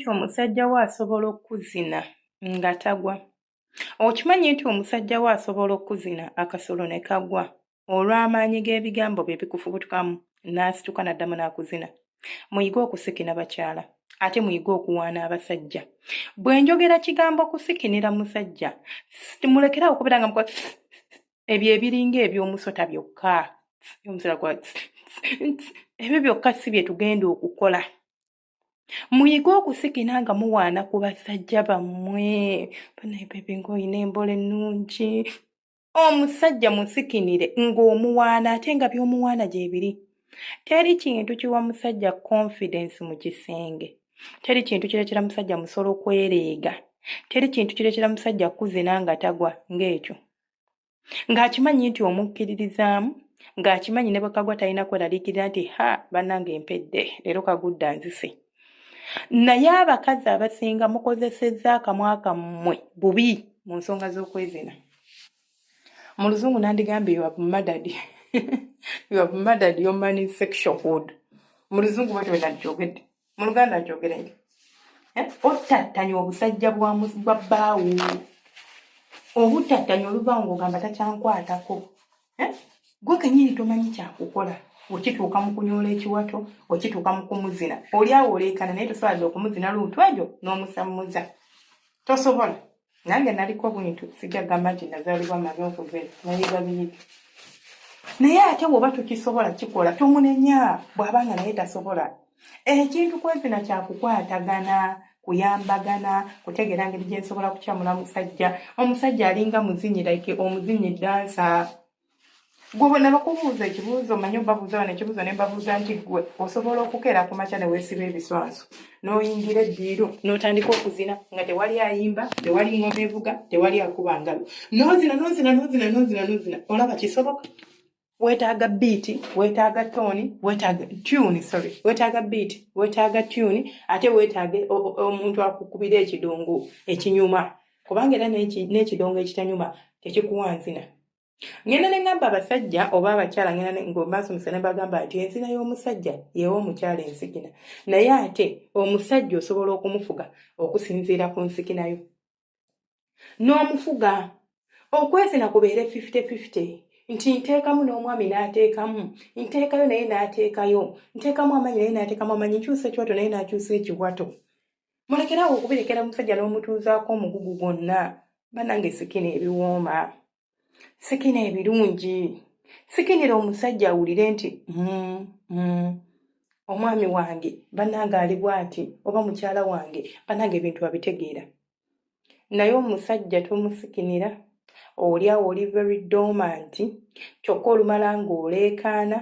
Okimanyi nti omusajja wo asobola okukuzina nga tagwa? Okimanyi nti omusajja wo asobola okukuzina akasolo ne kagwa olw'amaanyi g'ebigambo bye bikufubutukamu n'asituka n'addamu n'akuzina? Muyige okusikina bakyala ate muyige okuwaana abasajja. Bwe njogera kigambo kusikinira musajja, mulekere awo okubeera nga mukola ebyo ebiringa eby'omusota byokka. Omusota gwa ebyo byokka si bye tugenda okukola. Muyige okusikina nga muwaana ku basajja bammwe. Banaye baby ng'olina embola ennungi. Omusajja musikinire ng'omuwaana ate nga by'omuwaana gyebiri. Teri kintu kiwa musajja confidence mu kisenge. Teri kintu kireetera musajja musolo kwereega. Teri kintu kireetera musajja kuzina nga tagwa ng'ekyo. Ng'akimanyi nti omukkiririzaamu, ng'akimanyi ne bwe kagwa talina kweraliikirira nti ha bannange mpedde leero kagudde anzise. Naye abakazi abasinga mukozesezza akamwa kammwe bubi mu nsonga z'okwezina. Mu Luzungu nandigambye you have murdered you have murdered your man's sexualhood. Mu Luzungu bwetyo bwe nandikyogedde. Mu Luganda nkyogere nti ottattanya obusajja bwa bbaawo. Obuttattanya oluvaawo ng'ogamba takyankwatako. Ggwe kennyini tomanyi kyakukola. Okituuka mu kunyoola ekiwato, okituuka mu kumuzina. Oli awo oleekaana naye tosobola dda okumuzina luutu egyo n'omusammuza. Tosobola. Nange naliko bwentyo, sijja kugamba nti nazaalibwa mmanyi okuzina, nayiga biyige. Naye ate bw'oba tokisobola kikola, tomunenya bw'aba nga naye tasobola. Ekintu kwezina kya kukwatagana, kuyambagana, kutegeera ngeri gye nsobola kukyamula musajja. Omusajja alinga muzinyi like omuzinyi dancer. Gwe bwe nabakubuuza ekibuuzo, omanyi obabuuza wano ekibuuzo ne mbabuuza nti ggwe osobola okukeera ku makya ne weesiba ebiswanso n'oyingira eddiiro n'otandika okuzina nga tewali ayimba, tewali ng'oma evuga, tewali akuba ngalo. N'ozina n'ozina n'ozina n'ozina n'ozina olaba kisoboka? Weetaaga beat, weetaaga tone, weetaaga tune, sorry, weetaaga beat, weetaaga tune, ate weetaaga omuntu akukubira ekidongo ekinyuma kubanga era n'ekidongo ekitanyuma tekikuwa nzina. Ngenda ne ŋŋamba abasajja oba abakyala ngenda ng'ombasomesa ne mbagamba nti enzina y'omusajja yeewa omukyala ensikina naye ate omusajja osobola okumufuga okusinziira ku nsikina yo n'omufuga. Okwezina kubeere 50-50 nti nteekamu n'omwami n'ateekamu, nteekayo naye n'ateekayo, nteekamu amaanyi naye n'ateekamu amaanyi, nkyusa ekiwato naye n'akyusa ekiwato. Mulekere awo okubirekera musajja n'omutuuzaako omugugu gwonna. Bannange sikina ebiwooma. Sikina ebirungi. Sikinira omusajja awulire nti omwami wange bannange ali bw'ati oba mukyala wange bannange ebintu abitegeera. Naye omusajja tomusikinira, oli awo oli very dormant kyokka olumala ng'oleekaana.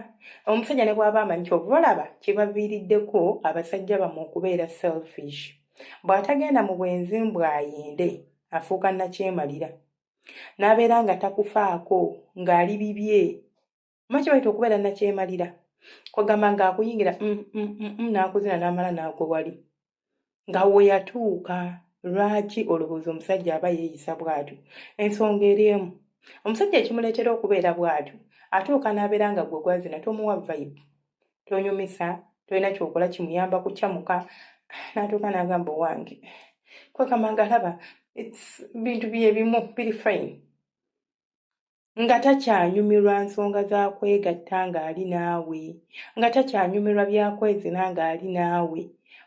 Omusajja ne bw'aba amanyi ky'ova olaba kibaviiriddeko abasajja bammwe okubeera selfish. Bw'atagenda mu bwenzi mbu ayende afuuka nnakyemalira. N'abeera nga takufaako ng'ali bibye. Omanyi kye bayita okubeera nnakyemalira? Kwegamba ng'akuyingira n'akuzina n'amala n'agwa wali. Nga we yatuuka lwaki olowooza omusajja aba yeeyisa bw'atyo? Ensonga eri emu. Omusajja ekimuleetera okubeera bw'atyo atuuka n'abeera nga ggwe gw'azina tomuwa vibe, tonyumisa, tolina ky'okola kimuyamba kucamuka n'atuuka n'agamba owange kwegamba ng'alaba bintu bye bimu biri fine. Nga takyanyumirwa nsonga za kwegatta ng'ali naawe, nga takyanyumirwa bya kwezina ng'ali naawe.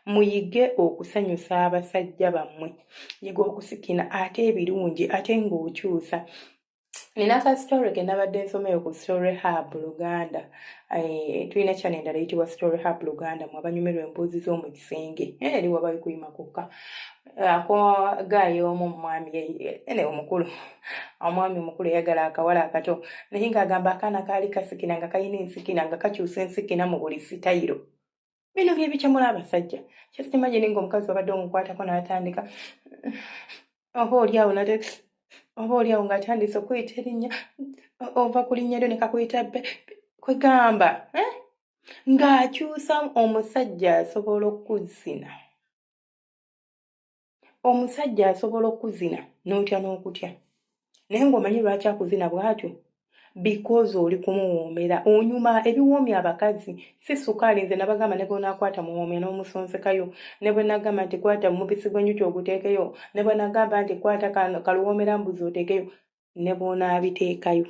Muyige okusanyusa abasajja bammwe. Yiga okusikina ate ebirungi ate ng'okyusa. Nina ka story ke nabadde nsoma eyo ku Story Hub Luganda. Tulina channel endala eyitibwa Story Hub Luganda mwe abanyumirwa emboozi z'omu kisenge. Eri wabayo kuyima kwokka. Ako guy omu omwami ene omukulu omwami omukulu eyagala akawala akato naye ng'agamba akaana kaali kasikina nga kalina ensikina nga kakyusa ensikina mu buli sitayiro. Bino bye bikyamula abasajja. Just imagine ng'omukazi wabadde omukwatako n'atandika oba oli awo nate oba oli awo ng'atandise okuyita erinnya ova ku linnya lyo ne kakuyita be kwegamba eh? Ng'akyusa omusajja asobola okuzina. Omusajja asobola okuzina n'otya n'okutya. Naye ng'omanyi lwaki akuzina bw'atyo? Because oli kumuwoomera, onyuma ebiwoomya abakazi si sukaali. Nze nabagamba ne bw'onaakwata muwoomya n'omusonsekayo, ne bwe nagamba nti kwata mubisi gw'enjuki oguteekeyo, ne bwe nagamba nti kwata kaluwoomera mbuzi oteekeyo, ne bw'onaabiteekayo,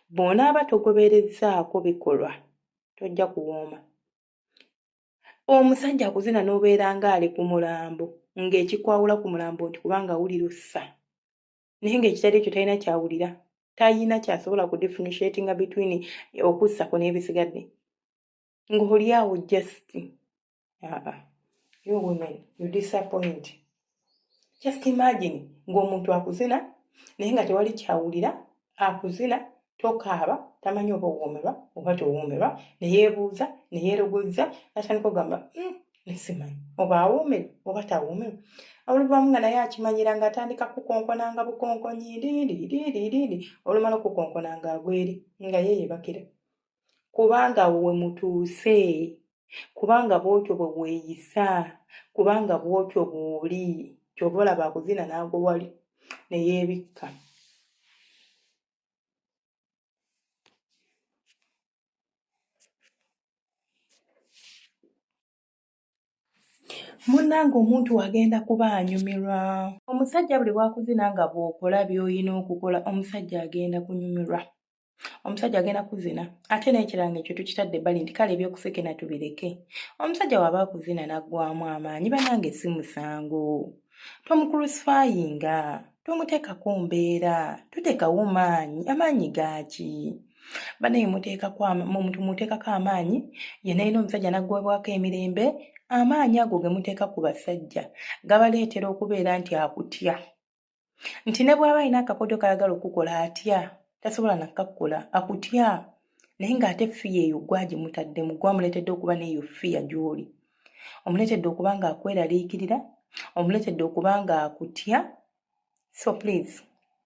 bw'onaaba togoberezzaako bikolwa tojja kuwooma. Omusajja akuzina n'obeera ng'ali ku mulambo, ng'ekikwawula ku mulambo nti kubanga awulira ossa, naye ng'ekitali ekyo talina kyawulira, talina kyasobola ku differentiatinga between okussako n'ebisigadde, ng'oli awo just you women, you disappoint. Just imagine ng'omuntu akuzina naye nga tewali kyawulira, akuzina tokaaba, tamanyi oba owoomerwa oba towoomerwa, ne yeebuuza ne yeerogozza natandika okugamba, nesimanyi oba awoomerwa oba tawoomerwa." Oluvaamu nga naye akimanyira, ng'atandika kukonkonanga bukonkonyi diidiidiidiidi, olumala okukonkona ng'agwa eri nga ye yebakira, kubanga awo we mutuuse, kubanga bw'otyo bwe weeyisa, kubanga bw'otyo bw'oli. Kyova olaba akuzina n'agwa wali ne yeebikka. Munnange, omuntu agenda kuba anyumirwa. Omusajja buli bwakuzina nga bw'okola by'olina okukola, omusajja agenda kunyumirwa, omusajja agenda kuzina. Ate n'ekirala, ekyo tukitadde ebbali nti kale ebyokusekena tubireke, omusajja waba akuzina n'aggwamu amaanyi, bannange, si musango. Tomucrucifyinga, tomuteekako mbeera, toteekawo maanyi. Amaanyi gaaki? Bannaye, muteekako omuntu, muteekako amaanyi yenna yina, omusajja n'aggwebwako emirembe. Amaanyi ago ge muteeka ku basajja gabaleetera okubeera nti akutya, nti ne bw'aba alina akakodyo kayagala okukola atya, tasobola nakkakola, akutya. Naye ng'ate fear eyo gwagimutaddemu, gwamuleetedde okuba n'eyo fear gy'oli, omuleetedde okuba nga akweraliikirira, omuleetedde okuba nga akutya. So please,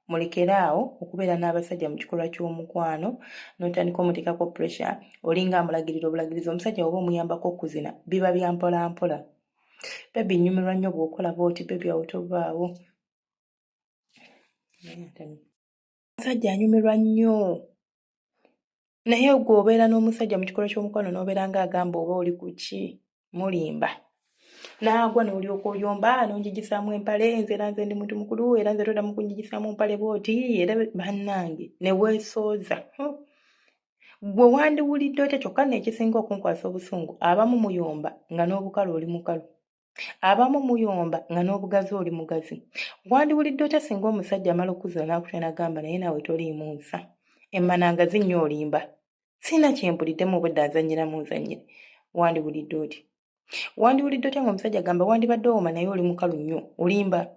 mulekere awo okubeera n'abasajja mu kikolwa ky'omukwano n'otandika omuteekako pressure, olinga amulagirira obulagirizi. Omusajja oba omuyambako okuzina, biba bya mpola mpola. "Baby, nnyumirwa nnyo bw'okola bw'oti. Baby, awo tovaawo." Omusajja anyumirwa nnyo, naye gwe obeera n'omusajja mu kikolwa ky'omukwano n'obeera ng'agamba oba oli ku ki, mulimba, n'agwa n'olyoka oyomba n'onjigisaamu empale. Nze era nze ndi muntu mukulu, era nze toddamu kunjigisaamu mpale bw'oti. Era bannange, ne weesooza. Gwe wandiwulidde otya? Kyokka nno ekisinga okunkwasa obusungu, abamu muyomba nga n'obukalu oli mukalu, abamu muyomba nga n'obugazi oli mugazi. Wandiwulidde otya singa omusajja amala okuzula n'akutya n'agamba, "Naye naawe toliimu nsa, emmana ngazi nnyo, olimba, sirina kyempuliddemu, obwedda nzannyiramu nzannyire"? Wandiwulidde otya? Wandiwulidde otya ng'omusajja agamba, "Wandibadde owoma, naye oli mukalu nnyo, olimba,"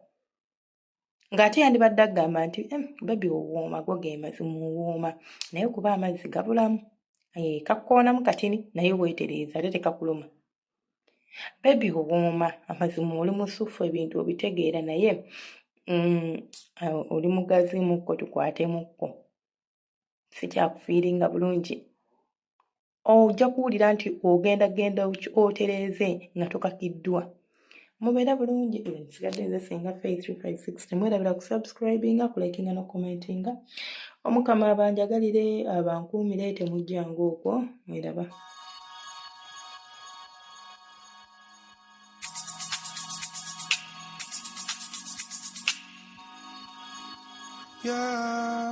ng'ate yandibadde agamba nti, "Baby, owooma, go ge mazima, owooma, naye kuba amazzi gabulamu, kakkoonamu katini, naye weetereeza, ate tekakuluma. Baby, owooma, amazima oli musufu, ebintu obitegeera, naye oli mugazi mukko, tukwatemukko, sikyakufiiringa bulungi." Ojja kuwulira nti ogenda genda otereeze nga tokakiddwa. Mubeera bulungi. Nsigadde nze Senga Faith 356. Temwerabira kusubscribinga, kulikinga nokucommentinga. Omukama abanjagalire, abankuumire, temujjanga okwo mweraba. Yeah.